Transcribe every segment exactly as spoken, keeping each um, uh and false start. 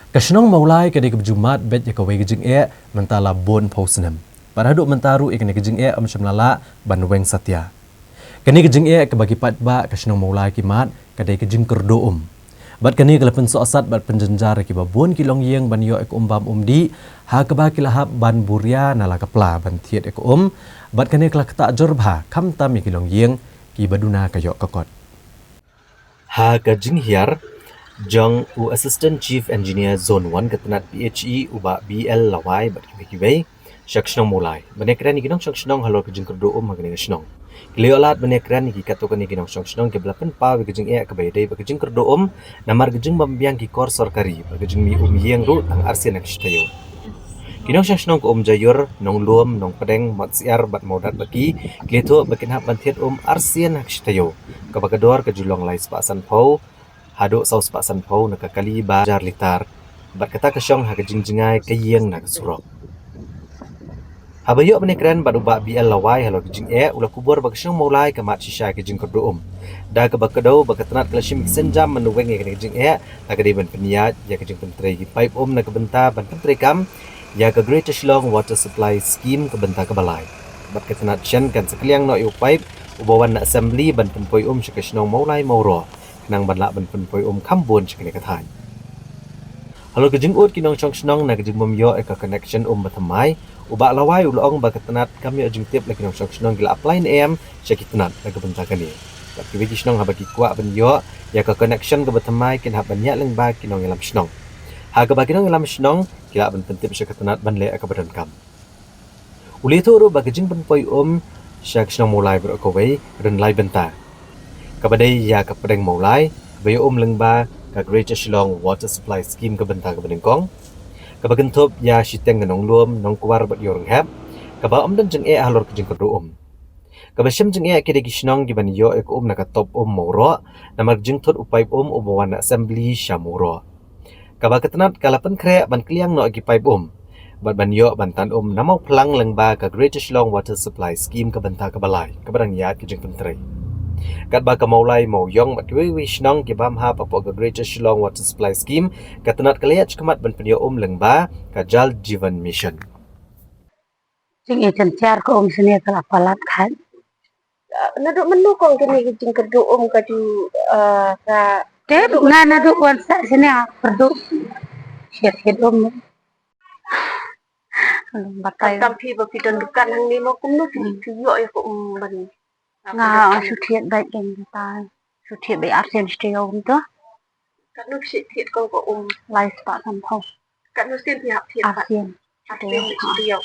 Ka shnong Mawlai ka dei kaba ju mad beit ïa kawei ka jingeh mynta la bun phew snem. Bad haduh mynta ruh ïa kane ka jingeh ym shym la lah ban weng satia. Kane ka jingeh kaba ki paidbah ka shnong Mawlai ki mad ka dei ka jingkyrduh um. Bad kane ka la pynsohsat bad pynjynjar ïa kiba bun ki longïing ban ïoh ïa ka um bam um dih, ha kaba ki la hap ban buh ria na la ka pla ban thied ïa ka um. Bad kane ka la ktah jur bha khamtam ïa ki longïing kiba duna ka ïoh ka kot. Ha ka jinghiar jong u Assistant Chief Engineer Zone one ka tnat P H E u Bah B L Lawai bad kiwei kiwei sha ka shnong Mawlai ban ïakren ïa ki nongshong shnong halor ka jingkyrduh um ha kane ka shnong. Ki la ïoh lad ban ïakren ïa ki katto katne ki nongshong shnong kiba la pynpaw ïa ka jingeh kaba ïadei bad ka jingkyrduh um namar ka jingbym biang ki kor sorkari bad ka jingmih um ïing ruh tang arsien ha ka shi taïew. Ki nongshong shnong ka Umjaiur, Nonglum, Nongpdeng, Matsiar bad Mawdat Baki ki la ïathuh ba kin hap ban thied um arsien ha ka shi taïew, kaba ka dor ka ju long lai spah sanphew haduh saw spah sanphew na ka kali ba hajar litar. Bad kata ka shong ha ka jingjngai ka ïing na ka surok. Haba ïoh ban ïakren bad u Bah B L Lawai halor ka jingeh, u la kubur ba ka shnong Mawlai ka mad shisha ïa ka jingkyrduh um. Da kaba kdew ba ka tnat ka la shim ïa ki sienjam ban weng ïa kane ka jingeh, la ka dei ban pynïaid ïa ka jingpyntrei ki paip um na ka bynta ban pyntreikam ïa ka Greater Shillong Water Supply Scheme ka bynta kaba lai. Bad ka tnat shen kan sa kylliang noh ïa u paip uba wan na assembly ban pynpoi um sha ka shnong Mawlai Mawroh, khnang ban lah ban pynpoi um kham bun sha kane ka thaiñ. Halor ka jingud ki nongshong shnong na ka jingbym ïoh ïa ka connection um ba thymmai, u Bah Lawai u la ong ba ka tnat kam ïoh jingtip la ki nongshong shnong ki la apply ne em sha ki tnat na ka bynta kane. Bad kiwei ki shnong haba ki kwah ban ïoh ïa ka connection kaba thymmai kin hap ban ïaid lyngba ki nongïalam shnong, ha kaba ki nongïalam shnong ki lah ban pyntip sha ka tnat ban leh ïa kaba donkam. U la ïathuh ruh ba ka jingpynpoi um sha ka shnong Mawlai baroh kawei ka don lai bynta, kaba dei ïa ka pdeng Mawlai ba ïoh um lyngba ka Greater Shillong Water Supply Scheme ka bynta kaba nyngkong, kaba kynthup ïa shiteng ka Nonglum, Nongkwar bad Ïew Rynghep, kaba ym don jingeh halor ka jingkyrduh um. Kaba shem jingeh ki dei ki shnong kiban ïoh ïa ka um na ka top um Mawroh namar ka jingthut u paip um uba wan na assembly sha Mawroh. Kaba ka tnat ka la pynkhreh ban kylliang noh ïa ki paip um bad ban ïoh ban tan um na Mawphlang lyngba ka Greater Shillong Water Supply Scheme ka bynta kaba lai kaba dang ïaid ka jingpyntrei. Katba ka Mawlai, Mawiong bad kiwei kiwei shnong ki bam hap hapoh ka Greater Shillong Water Supply Scheme, ka tnat ka la ïaid shakhmat ban pynïoh um lyngba ka Jal Jeevan Mission. Jingïeit jynjar ka um shane ka la palat khat. Naduh mynno kong kane ka jingkyrduh um ka ju, ah, ka... Tip nga naduh wan sah shane ha kyrduh. Thied thied um. Batai. Tam phi ba phi don dukan hangne mo kumno phi, hmm, phi ïoh ïa ka um ban... Nga shu thied beit kein batai. Shu thied beit arsien shi taïew kumto. Katno phi thied kong ka um? Lai spah sanphew. Katno sien phi hap thied pat? Arsien. Arsien shi taïew.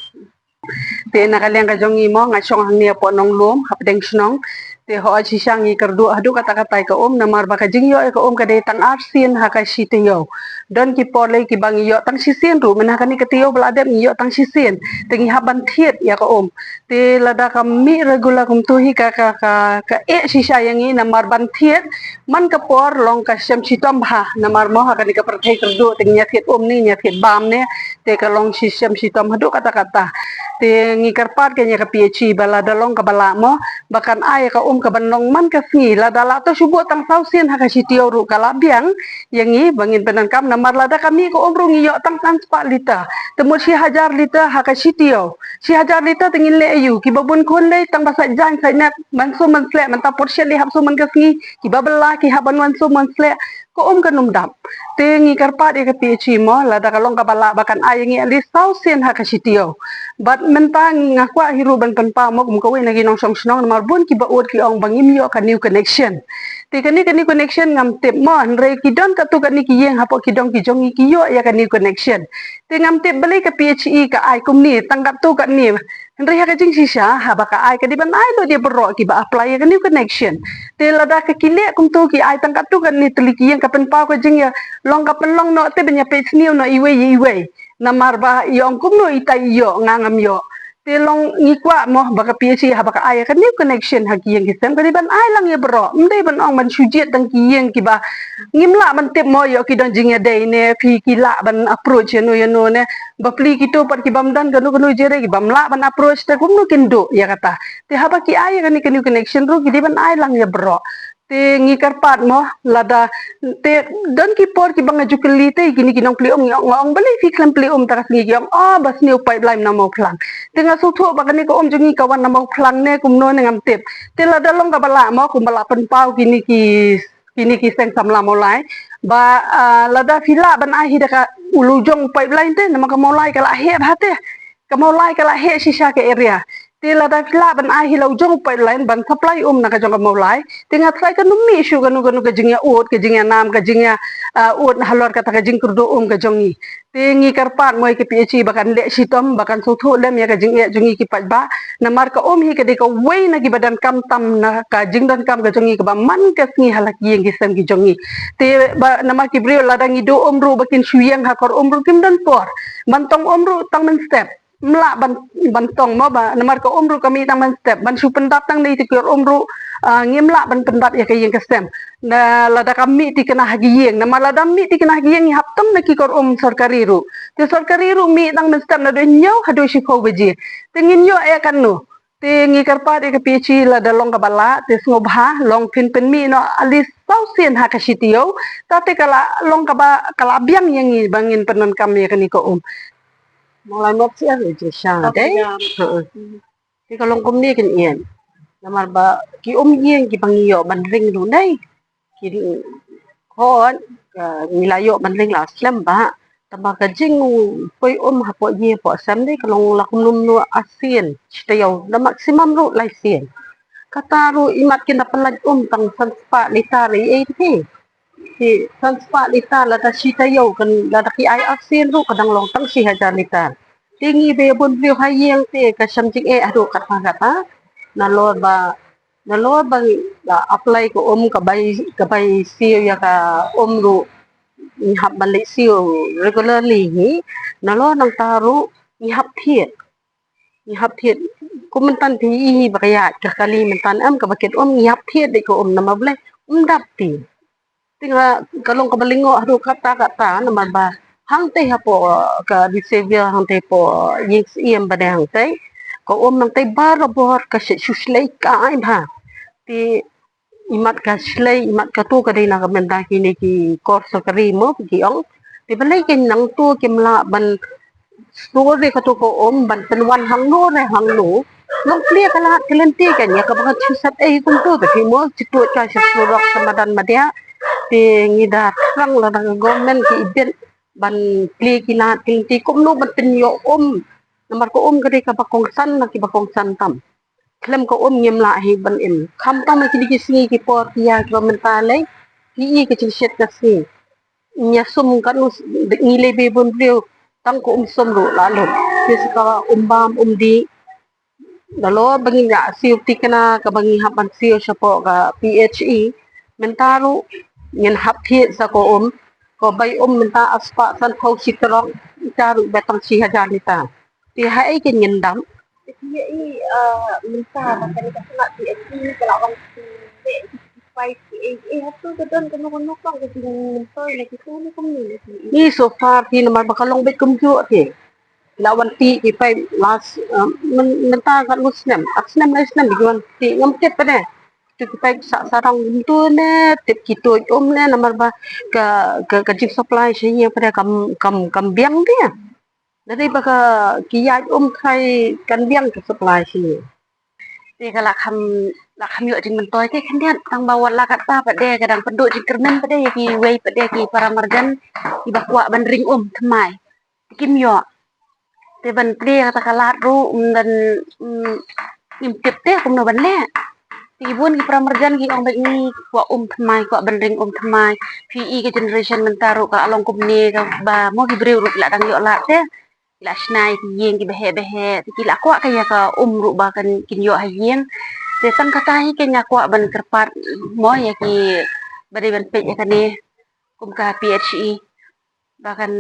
Te na ka liang ka jong ngi mo, nga shong hangne hapoh Nonglum hapdeng shnong. Te hooid shisha ngi kyrduh haduh katta katta ïa ka um namar ba ka jingïoh ïa ka um ka dei tang arsien ha ka shi taïew. Don ki por lei kiba ngi ïoh tang shisien ruh, mynta ha kane ka taïew ba la dep ngi ïoh tang shisien. Te ngi hap ban thied ïa ka um. Te lada ka mih regular kumto hi ka, ka, ka, ka eh shisha ïa ngi namar ban thied man ka por long ka shem shitom bha namar mo ha kane ka pyrthei kyrduh te ngi ïa thied um ne ngi ïa thied bam ne, te ka long shi shem shitom haduh katta katta. Te ngi kyrpad kein ïa ka P H E ba lada long kaba lah mo ba kan ai ïa ka um kaban long man ka sngi, lada lah to shu buh tang saw sien ha ka shi taïew ruh ka la biang ïa ngi ba ngin pyndonkam namar lada ka mih ka um ruh ngi ïoh tang san spah liter. Te mut shi hajar liter ha ka shi taïew. Shi hajar liter te ngin leh aïu? Kiba bun khun lei tang ba sait jaiñ sait net, man sum man sleh, mynta por shet lei hap sum man ka sngi, kiba bylla ki hap ban wan sum wan sleh, ka um kan ym dap. Te ngi kyrpad ïa ka P H E mo, lada ka long kaba lah ba kan ai ïa ngi at least saw sien ha ka shi taïew. Bad mynta ngi, nga kwah hi ruh ban pynpaw mo kum kawei na ki nongshong shnong namar bun kiba ud ki ong ba ngim ïoh ka new connection. Te kane ka new connection ngam tip mo, hynrei ki don katto katne ki ïing hapoh ki dong ki jong ngi ki ïoh ïa ka new connection. Te ngam tip balei ka P H E ka ai kumne, tang katto katne. Hynrei ha ka jingshisha, haba ka ai ka dei ban ai lut ïa baroh kiba apply ïa ka new connection. Te lada ka ki leh kumto ki ai tang katto katne tylli ki ïing, ka pynpaw ka jingïalong, ka pynlong noh te ban ïa peit sniew noh iwei ïa iwei. Namar ba i ong kumno itai i ïoh, nga ngam ïoh. Te long ngi kwah mo ba ka P H E haba ka ai ïa ka new connection ha ki ïing ki sem ka dei ban ai lang ïa baroh. Ym dei ban ong ban shu jied tang ki ïing kiba ngim lah ban tip mo ïoh ki don jingïadei ne phi ki lah ban approach ïano ïano ne. Bapli kito pat ki bym don kano kano jingïadei ki bym lah ban approach te kumno kin duh ïa kata. Te haba ki ai ïa kane ka new connection ruh ki dei ban ai lang ïa baroh. Te ngi kyrpad mo, lada, te don ki por kiba nga ju kylli te kine ki nongplie um, nga ong, balei phi khlem plie um ta ka sngi, ki ong, oh, ba sniew pipeline na Mawphlang. Te nga sngewthuh ba kane ka um jong ngi ka wan na Mawphlang ne kumno ne ngam tip. Te lada long kaba lah mo, kumba la pynpaw kine ki, kine ki seng samla Mawlai, ba, ah, lada phi lah ban ai hi da ka u lujong pipeline te, namar ka Mawlai ka la heh bha te. Ka Mawlai ka la heh shisha ka area. Te lada phi lah ban ai hi la u jong u pipeline ban supply um na ka jong ka Mawlai. Te nga tharai kan ym mih shuh kano kano ka jingïaud, ka jingïanam, ka jingïa, ah, ud halor kata ka jingkyrduh um ka jong ngi. Te ngi kyrpad mo ïa ka P H E ba kan leh shitom, ba kan sngewthuh lem ïa ka jingeh jong ngi ki paidbah. Namar ka um hi ka dei kawei na kiba donkam tam na ka jingdonkam ka jong ngi kaba man ka sngi ha la ki ïing ki sem ki jong ngi. Te ba namar ki briew lada ngi duh um ruh ba kin shu ïeng ha kor um ruh kim don por. Ban tong um ruh tang mynstep. Ym lah ban, ban tong mo ba, namar ka um ruh ka mih tang mynstep, ban shu pyndap tang na ïa ki kor um ruh, ah, ngim lah ban pyndap ïa ka ïing ka sem. Na lada ka mih thikna ha ki ïing, namar lada mih thikna ha ki ïing ngi hap tong na ki kor um sorkari ruh. Te sorkari ruh mih tang mynstep naduh hynñiew haduh shiphew baje. Te ngin ïoh ïa kano. Te ngi kyrpad ïa ka P H E lada long kaba lah, te sngewbha, long phin pynmih noh at least saw sien ha ka shi taïew, ta te ka la long kaba, ka la biang ïa ngi ba ngin pyndonkam ïa kane ka um. Mawlai Mawpsiar Jingsha dei. Ha. Te ka long kumne kan ïeng. Namar ba ki um ïing kiba ngi ïoh ban ring ruh dei. Ki ring khot, ka ngi la ïoh ban ring la slem ba. Tangba ka jingpoi um hapoh ïing hapoh sem dei ka long la kumno kumno ar sien. Shi taïew, la maximum ruh lai sien. Kata ruh imat kin da pynlait um tang san spah litar ei ei te. Te san spah litar lada shi taïew kan lada ki ai ar sien ruh ka dang long tang shi hajar litar. Te ngi ba bun briew ha ïing te ka shem jingeh haduh katta katta. Nalor ba, nalor ba ngi la apply ka um ka bai, ka bai siew ïa ka um ruh ngi hap ban leit siew regularly hi. Nalor nangta ruh ngi hap thied. Ngi hap thied. Kum mynta te i hi ba ka ïaid ka kali mynta em kaba kit um ngi hap thied dei ka um namar balei um dap te. Te nga ka long kaba lyngngoh haduh katta katta namar ba hangtei hapoh ka Disabled hangtei hapoh ïing syiem ba dei hangtei. Ka um nangtei barabor ka shu shlei kai bha. Te imat ka shlei imat katu ka dei na ka bynta kine ki kor sorkari mo ki ong. Te balei kein nangtu kim lah ban store re katu ka um ban pynwan hangno re hangno. Long plie ka lad ka lynti kein ïa kaba ngat shisat ei kumtu te ki mo ki tuid ka sha surok sha madan madiah. Te ngi da thrang lada ka government ki ibit ban plie ki lad ki lynti kumno ban pynïoh um. Namar ka um ka dei kaba kongsan na kiba kongsan tam. Khlem ka um ngim lah hi ban im. Khamtam ha kine ki sngi ki por ki ïa kiba mynta lei ki i ka jingshet ka sngi. Ngi ïa sum katno ngi lei ba bun briew tang ka um sum ruh la lut. Ki sa ka um bam um dih. Nalor ba ngin ïa siew thikna kaba ngi hap ban siew shapoh ka P H E. Mynta ruh ngin hap thied sa ka um. Ka bai um mynta ar spah sanphew shi trok. Ita ruh ba tang shi hajar litar. Te ha ei kein ngin dam. Te phi ïohi, eh, mynta ba kane ka sla P H E ka la wan, eh, hato ka don kano kano ka jingmyntoi na kitu ne kumne ne phi ïohi? Ni so far te namar ba ka long beit kumjuh te. La wan tih ki paip last, eh, myn-, mynta katno snem, ar snem lai snem ki wan tih ngam tip pat de. Te ki paip sah sarong kumtu ne, tip ki tuid um ne namar ba ka, ka, ka jingsupply sha ïing pat de kam, kam, kam biang te. Lada dei ba ka ki ïaid um trai kan biang ka supply sini. Te ka la kham, la kham ïoh jingmyntoi te khyndiat tangba wat la katta pat de ka dang pynduh jingkyrmen pat de ïa kiwei pat de ki para marjan kiba kwah ban ring um thymmai. Te kim ïoh. Te ban plie kata ka lad ruh, um, ban, um, ngim tip te kumno ban leh. Te bun ki para marjan ki ong bad ngi kwah um thymmai, kwah ban ring um thymmai. Phi i ka generation mynta ruh ka long kumne kaba mo ki briew ruh ki la dang ïoh lad te. Ki la shna ïa ki ïing kiba heh ba heh, te ki la kwah ka ïa ka um ruh ba kan kin ïoh ha ïing. Te tang kata hi kein nga kwah ban kyrpad mo ïa ki ba dei ban peit ïa kane kum ka P H E. Ba kan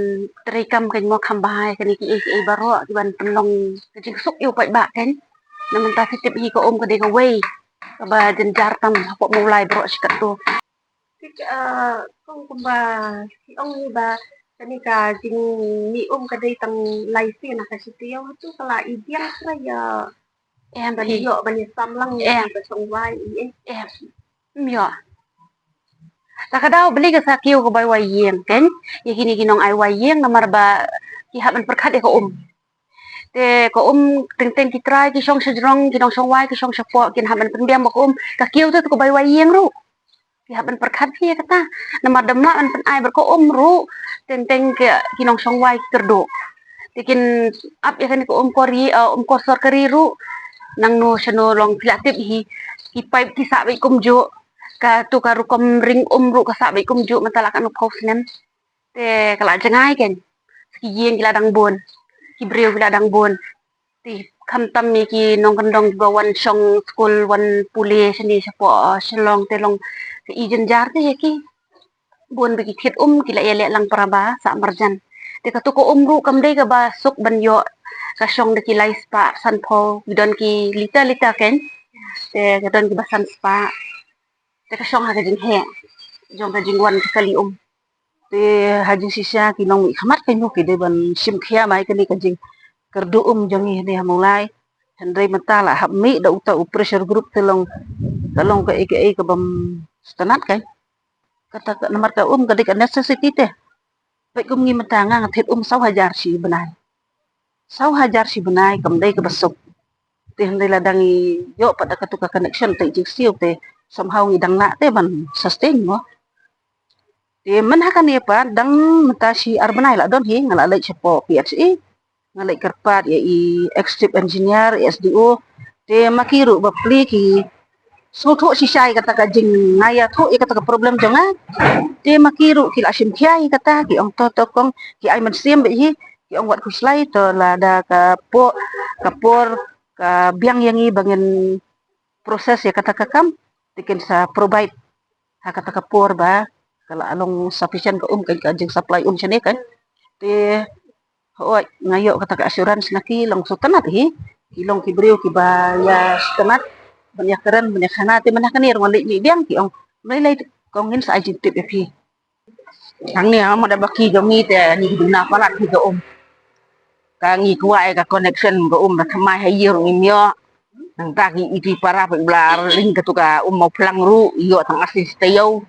treikam kein mo kham bha ïa kine kiei kiei baroh ki ban pynlong ka jingsuk ïa u paidbah kein. Na mynta phi tip hi ka um ka dei kawei kaba jynjar tam hapoh Mawlai baroh shi katto. Te, eh, kong kumba phi ong hi ba kane ka jingmih um ka dei tang lai sien ha ka shi taïew, hato ka la i biang trai ïa ban ïoh ban ïa sam lang ïa ki ba shong wai i eh? Em. Ym ïoh. Ta ka daw beli ka sa kiew ka bai wai ïing, kan? Ïa kine ki nong ai wai ïing namar ba ki hap ban pyrkhat ïa ka um. Te ka um teng teng ki trai ki shong shajrong, ki nong shong wai ki shong shapoh, kin hap ban pynbiang ba ka um. Ka kiew te ka bai wai ïing ruh. Ki hap ban pyrkhat hi ïa kata. Namar dam lah ban pynai bad ka um ruh teng teng ki, ki nong shong wai ki kyrduh. Te kin ap ïa kane ka um kor ïing, eh, um kor sorkari ruh. Nangno shano long phi la tip hi. Ki paip ki sah bad kumjuh. Ka tu ka rukom ring um ruh ka sah bad kumjuh mynta la katno phew snem. Te ka la jngai, kan? Ki ïing ki la dang bun. Ki briew ki la dang bun. Te khamtam ïa ki nongkyndong kiba wan shong skul, wan pule shane shapoh, eh, Shillong, te long ka i jynjar te ïa ki. Bun ba ki thied um ki la ïaleh lang para ba sah marjan. Te katu ka um ruh kam dei kaba suk ban ïoh, ka shong da ki lai spah sanphew, ki don ki liter liter, kan? Te ka don kiba san spah. Te ka shong ha ka jingheh jong ka jingwan ka kali um. Te ha jingshisha ki nongmihkhmat ka nyu ki dei ban shim khia mai kane ka jingkyrduh um jong ngi hangne ha Mawlai. Hynrei mynta la hap mih da uta u pressure group te long, ka long kaei kaei kabym sngewtynnat, kan? Kata ka, namar ka um ka dei ka necessity te. Peit kum ngi mynta nga nga thied um saw hajar shi bnai. Saw hajar shi bnai kam dei kaba suk. Te hynrei lada ngi ïoh pat da katu ka connection te jingsiew te somehow ngi dang lah te ban sustain mo. Te mynta ha kane pat dang mynta shi ar bnai la don hi nga la leit shapoh P H E. Nga leit kyrpad ïa i Executive Engineer, i S D O. Te ma ki ruh ba plie ki sngewthuh shisha ïa kata ka jing, nga ïathuh ïa kata ka problem jong nga. Te ma ki ruh ki la shim khia ïa kata, ki ong to to kong, ki ai mynsiem beit hi, ki ong wat khuslai to lada ka por, ka por ka biang ïa ngi ba ngin process ïa kata ka kam, te kin sa provide ha kata ka por ba ka la long sufficient ka um, ka, ka jing supply um shane, kan? Te hooid nga ïoh kata ka assurance na ki, long sngewtynnat hi. Ki long ki briew kiba ïa sngewtynnat ban ïakren ban ïakhana. Te mynta kane ruh nga leit mih biang, ki ong, "Mlei lei," kong, "ngin sa ai jingtip ïa phi." Hangne ha madan ba ki jong ngi te ngi duna palat hi ka um. Ka ngi kwah ïa ka connection ka um, ba thymmai ha ïing ruh ngim ïoh. Nangta ki iti para peit ba la ring katu ka um Mawphlang ruh ïoh tang arsien shi taïew.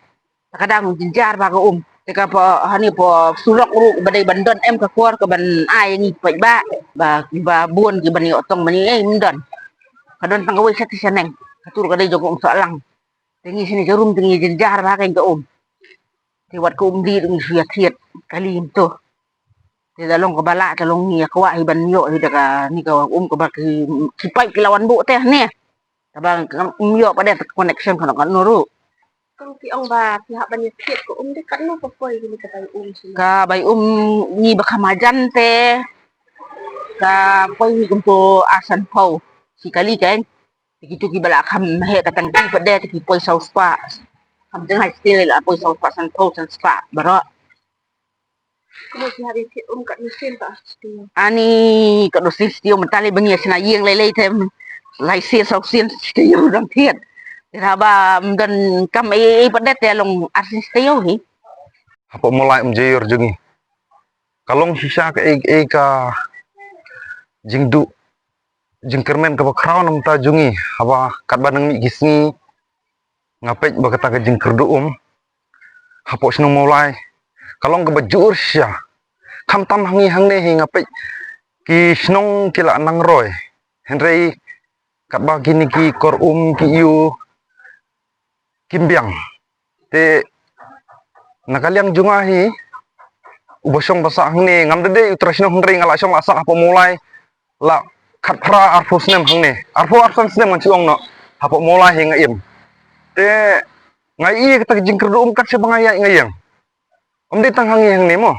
Ka dang jynjar ba ka um. Te ka pa hane pa surok ruh ba dei ban don em ka kor ka ban ai ngi peit ba, ba, ba bun ki ban ïoh tong ban ïoh, eh, ym don. Ka don tang kawei sha ti shaneng. Katu ruh ka dei jong ka um Sohlang. Te ngi shane jarum te ngi jynjar ba ka um. Te wat ka um dih ngi shu ïa thied kali ym to. Te da long kaba lah, te long ngi ïa kwah hi ban ïoh hi da kane ka um kaba ki, ki paip ki la wan buh te ne. Kaba ym ïoh pat de connection kano kano ruh. Kong, ki ong ba ki hap ban ïa thied ka um, de katno ka poi kane ka bai um shi? Ka bai um ngi ba kham hajan te ka poi hi kumto ar sanphew shi kali, kan. Te kitu kiba la kham heh ka tangki pat de te ki poi saw spah. Kham jngai stil la poi saw spah, sanphew, san spah baroh. Kumno ki hap ïa thied um katno sien ba ar sien shi taïew? Ani katno sien shi taïew, mynta lei ba ngi ïa shna ïing lei lei te lai sien saw sien shi taïew dang thied. Te haba ym don kam ei ei pat de te long ar sien shi taïew hi. Hapoh Mawlai Umjaiur jong ngi ka long shisha kaei kaei ka jingduh jingkyrmen kaba khraw na bynta jong ngi, haba katba nang mih ki sngi nga peit ba kata ka jingkyrduh um hapoh shnong Mawlai ka long kaba jur shisha. Khamtam ha ngi hangne hi nga peit ki shnong ki la nang roi, hynrei katba kine ki kor um ki ïoh kim biang. Te na ka liang jong nga hi, uba shong ba sah hangne, ngam da dei u trai shnong hynrei nga la shong la sah hapoh Mawlai la khatphra arphew snem hangne, arphew arsan snem ngan shu ong noh, hapoh Mawlai hi nga im. Te nga ïohi kata ka jingkyrduh um kat shaba nga ïaid nga ïeng. Ym dei tang hangne hangne mo,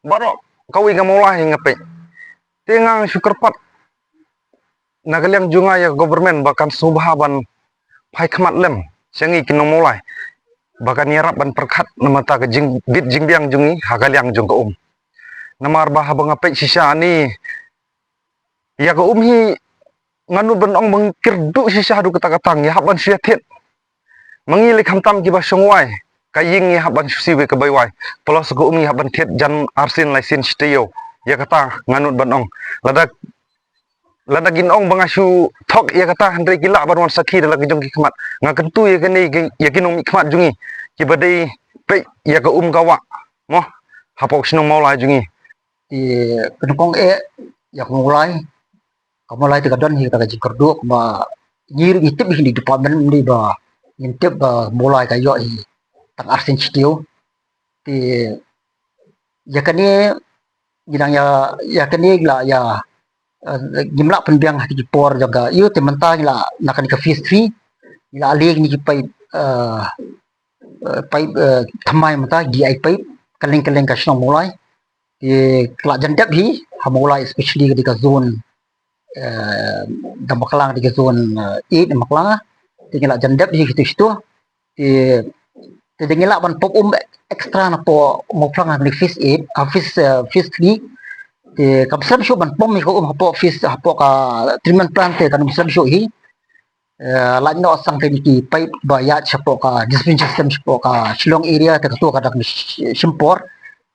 baroh kawei ka Mawlai hi nga peit. Te nga shu kyrpad na ka liang jong nga ïa ka government ba kan sngewbha ban phai khmat lem sha ngi ki nong Mawlai, ba kan ïarap ban pyrkhat na bynta ka jingbit jingbiang jong ngi ha ka liang jong ka um. Namar ba haba nga peit shisha ni ïa ka um hi, nga nud ban ong ba ngi kyrduh shisha haduh katta katta, ngi hap ban shu ïa thied. Ma ngi lei khamtam kiba shong wai, ka ïing ngi hap ban shu siew ïa ka bai wai, plus ka um ngi hap ban thied jan arsien laisien shi taïew. Ïa kata nga nud ban ong. Lada, lada kin ong ba nga shu thok ïa kata, hynrei ki lah ban wan sakhi da la ki jong ki khmat. Nga kyntu ïa kane, ïa ki nongmihkhmat jong ngi kiba dei ïa ka um ka wah mo hapoh shnong Mawlai jong ngi. Te ka nyngkong eh ïa ka Mawlai, ka Mawlai te ka don hi kata ka jingkyrduh kumba ngi ruh ngi tip hi department ni ba ngin tip ba Mawlai ka ïoh hi tang arsien shi taïew. Te ïa kane ngi dang ïa ïa kane la ïa ngim lah pynbiang ha ki por jong ka ïa te mynta ngi la na kane ka phase three ngi la leh ngi ki paip paip thymmai mynta gi ai paip kylleng kylleng ka shnong Mawlai. Te ka la jan dep hi ha Mawlai especially ka dei ka zone da bakla ka dei ka zone eight bakla. Te ngi la jan dep hi kitu kitu. Te te dang ngi lah ban pop um extra na po Mawphlang ha phase eight ha phase phase three. Te kam slem shuh ban pom hi ka um hapoh phase hapoh ka treatment plant te kan slem shuh hi. Lait noh sang te ki paip ba ïa shapoh ka dispensing system shapoh ka Shillong area te ka tu ka dak shimpor.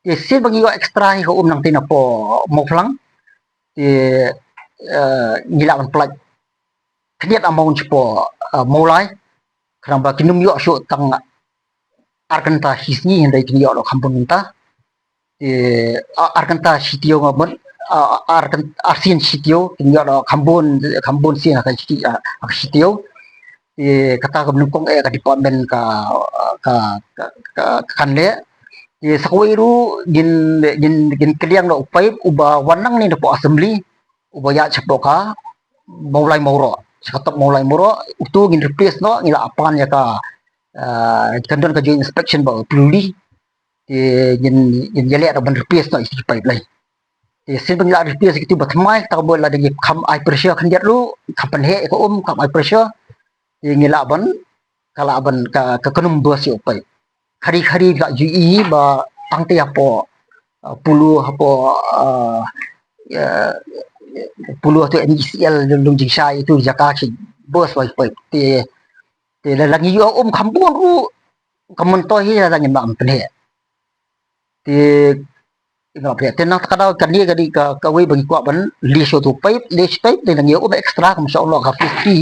Te sien ba ngi ïoh extra hi ka um nang te na po Mawphlang. Te ngi lah ban pynlait khyndiat amount shapoh Mawlai. Khnang ba kin ym ïoh shuh tang ar kynta shi sngi hynrei kin ïoh noh kham bun kynta. Te ar kynta shi taïew nga bun ar kynta arsien shi taïew kin ïoh noh kham bun kham bun sien ha ka shi taïew. Te kata ka nyngkong eh ka department ka ka ka kan leh. Te sa kawei ruh ngin ngin ngin kylliang noh u paip uba wan nangne na po assembly uba ïa shapoh ka Mawlai Mawroh. Sha ka top Mawlai Mawroh utu ngin replace noh ngi la pan ïa ka kan don ka joint inspection ba pululi. Te ngin ngin ïa leh ban replace noh ïa ki pipeline. Te sien ba ngi la replace kitu ba thymmai ta ba la dei kham ai pressure khyndiat ruh kham pynheh ka um kham ai pressure. Te ngi la ban ka la ban ka ka kynum bus ïa u paip. Khari khari la ju i ba tang te hapoh pulu hapoh pulu tu M E C L lung jingshai tu jaka ki bus wai paip. Te te la ngi ïoh um kham bun ruh ka myntoi hi la ngi ma am pynheh. Te nga pynheh te nang ka daw kane ka dei ka kawei ba ngi kwah ban list shuh tu paip list paip te nang ïoh um extra kam sha u lok ka fifty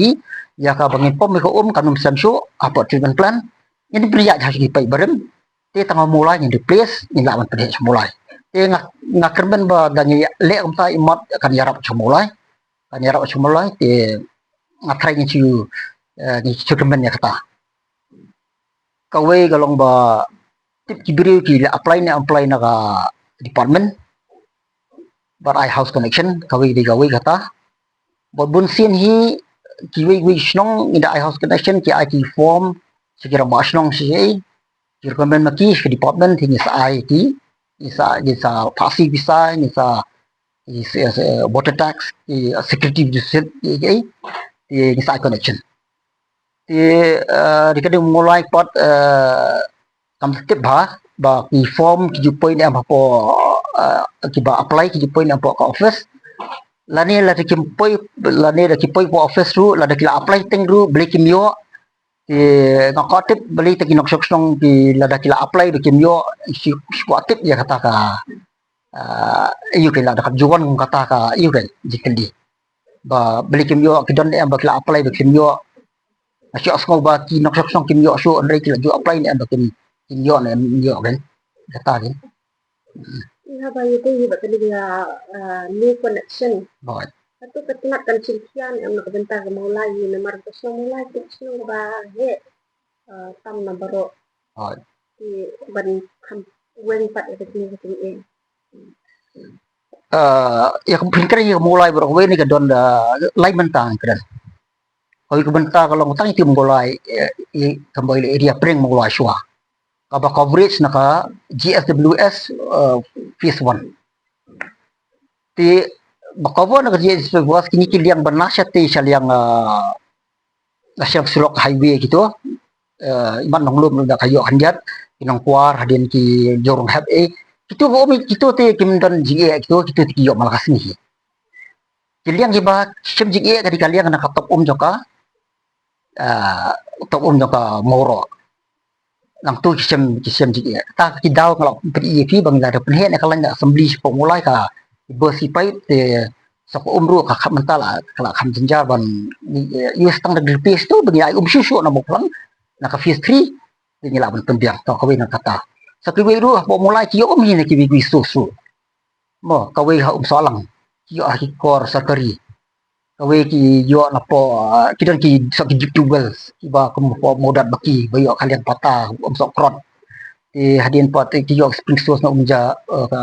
ïa ka ba ngin pom ka um kan um slem shuh hapoh treatment plant. Ngin pynïaid ha ki paip barim te tang ha Mawlai ngin replace ngin lah ban pynheh sha Mawlai. Te nga nga kyrmen ba da ngi leh kumta i mat kan ïarap sha Mawlai kan ïarap sha Mawlai te nga trai ngin shu ngin shu kyrmen ïa kata. Kawei ka long ba tip ki briew ki la apply ne apply na ka department ba ai house connection kawei dei kawei kata. Ba bun sien hi kiwei kiwei shnong ngi da ai house connection ki ai ki form sha ki rangbah shnong sha ki recommend ma ki sha department hi ngi sa ai ki ngi sa ngi sa phasi ki sa ngi sa water tax ki security deficit ki ngi sa ai connection. Te di ka dei Mawlai pat kam tip ba ba ki form ki ju poi ne em hapoh ki ba apply ki ju poi ne em hapoh ka office. Lane lada kim poi lane da ki poi hapoh office ruh lada ki la apply teng ruh beli kim ïoh. Te nga ka tip beli te ki nongshong shnong ki lada ki la apply da kim ïoh shi shi kwah tip ïa kata ka ïa ka lada ka juan kata ka ïa ka jikeli. Ba beli kim ïoh ki don em ba ki la apply ba kim ïoh. Nga shu sngew ba ki nongshong shnong kim ïoh shuh hynrei ki la ju apply ne em ba kim kim ïoh ne em ïoh kan kata kan. Ïa ba ïa te ïa ba kane ïa new connection. Hooid. Katu ka tnat kan sngewkhia ne em na ka bynta ka Mawlai ïa namar ka shnong Mawlai ka shnong ba heh tam na baroh. Hooid. Ki ban kham weng pat ïa ka jingïaid. Ïa ka pynkreh ïa ka Mawlai baroh kawei ne ka don da lai bynta ka don. Kawei ka bynta ka long tang ïa ka Mawlai ïa ka Mawlai area pyrshang Mawlai shuwa. Kaba coverage na ka G S W S phase one. Te ba cover na ka G S W S kine ki liang ba na sha te sha liang na sha surok highway kitu. Imat nonglum da ka ïoh khyndiat ki nongkwar hadien ki jorong hep eh kitu ba um kitu te kim don jingeh kitu kitu te ki ïoh malaka sini hi. Ki liang kiba shem jingeh ka dei ka liang na ka top um jong ka top um jong ka Mawroh. Nangtu ki shem ki shem jingeh ta ki daw nga la pynïaid phi ba ngi la da pynheh na ka lain assembly shapoh Mawlai ka bus i paip te sa ka um ruh ka kham mynta la ka la kham jynjar ban ïa stang da gripis tu ba ngi ai um shuh shuh na Mawphlang na ka phase three. Te ngi lah ban pynbiang, to kawei na kata. Sa kiwei ruh hapoh Mawlai ki ïoh um hi na kiwei kiwei source ruh. Mo, kawei ha Umsohlang ki ïoh ha ki kor sorkari. Kawei ki ïoh napoh, ah, ki don ki, sa ki deep tube wells kiba kum hapoh Mawdat ba ki ba ïoh ka liang pata Umsohkrot. Te hadien pat te ki ïoh spring source na Umja, eh, ka,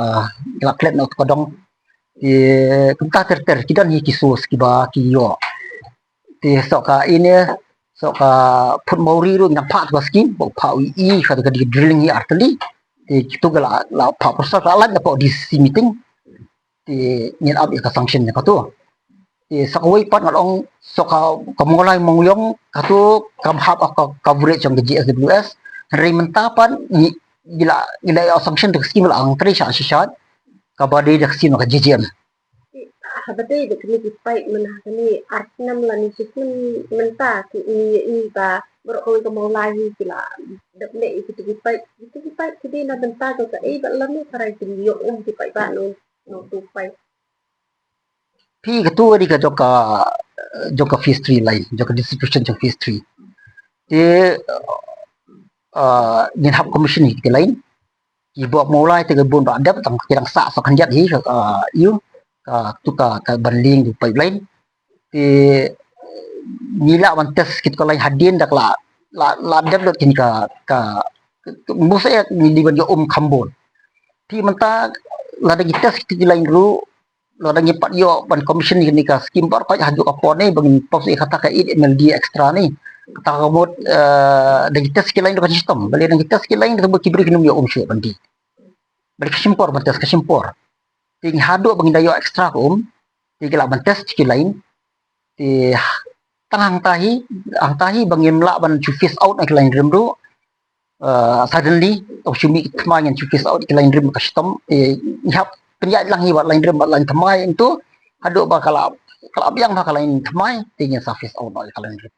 ki la klet na uta ka dong. Te kumta ter ter ki don hi ki source kiba ki ïoh. Te soh ka ine, soh ka Phutmawri ruh ngi nang phah ka skim, ba phah wi i ka ka drilling hi artylli. Te kitu ka la, la phah prusal ka la lait napoh D C C meeting. Te ngin ap ïa ka sanction ïa katu. Te sa kawei pat ngan ong soh ka, ka Mawlai Mawïong katu kam hap ha ka coverage jong ka G S W S. Hynrei mynta pat ngi, ngi la, ngi la ïa sanction da ka skim la ang trei sha shisha. Kaba dei da ka skim ka J J M. Haba dei da kine ki paip mynta ha kine ar snem lane shi snem mynta ki ngi ïohi ba baroh kawei ka Mawlai hi ki la dep leh ïa kito ki paip. Kito ki paip ki dei na bynta jong kaei bad lano tharai kin ïoh um ki paidbah na uto u paip. Phi, katu ka dei ka jong ka, jong ka phase three line, jong ka distribution jong phase three. Te, ah, ngin hap commission ïa ki line. Ki bok Mawlai te ka bun ba dep tang ki dang sah sa khyndiat hi, ah, ïa katu ka, ka ban lieng pipeline. Te ngi lah ban test kito ka line hadien da ka la, la, la dep lut kine ka, ka, ka, must ïa ngi dei ban ïoh um kham bun. Te mynta lada ngi test kito ki line ruh, lada ngi pat ïoh ban commission ïa kane ka skim baroh ka haduh ka por ne ba ngin pop ïa kata ka eight M L D extra ne. Kata ka mut, eh, da ngi test ki line ruh ka shitom. Balei da ngi test ki line ruh ba ki briew kin ym ïoh um shuh ban die. Balei ka shim por ban test, ka shim por. Te ngi haduh ba ngin da ïoh extra ka um. Te ngi lah ban test ki line. Te tang hangta hi, hangta hi ba ngim lah ban shu phase out na ki line rim ruh. Eh, suddenly, tang shu mih ki thymmai ngin shu phase out ki line rim ka shitom. Eh, ngi hap pynïaid lang hi bad line rim bad line thymmai, ynto haduh ba ka la, ka la biang bha ka line thymmai, te ngin sa phase out noh ïa ka line rim.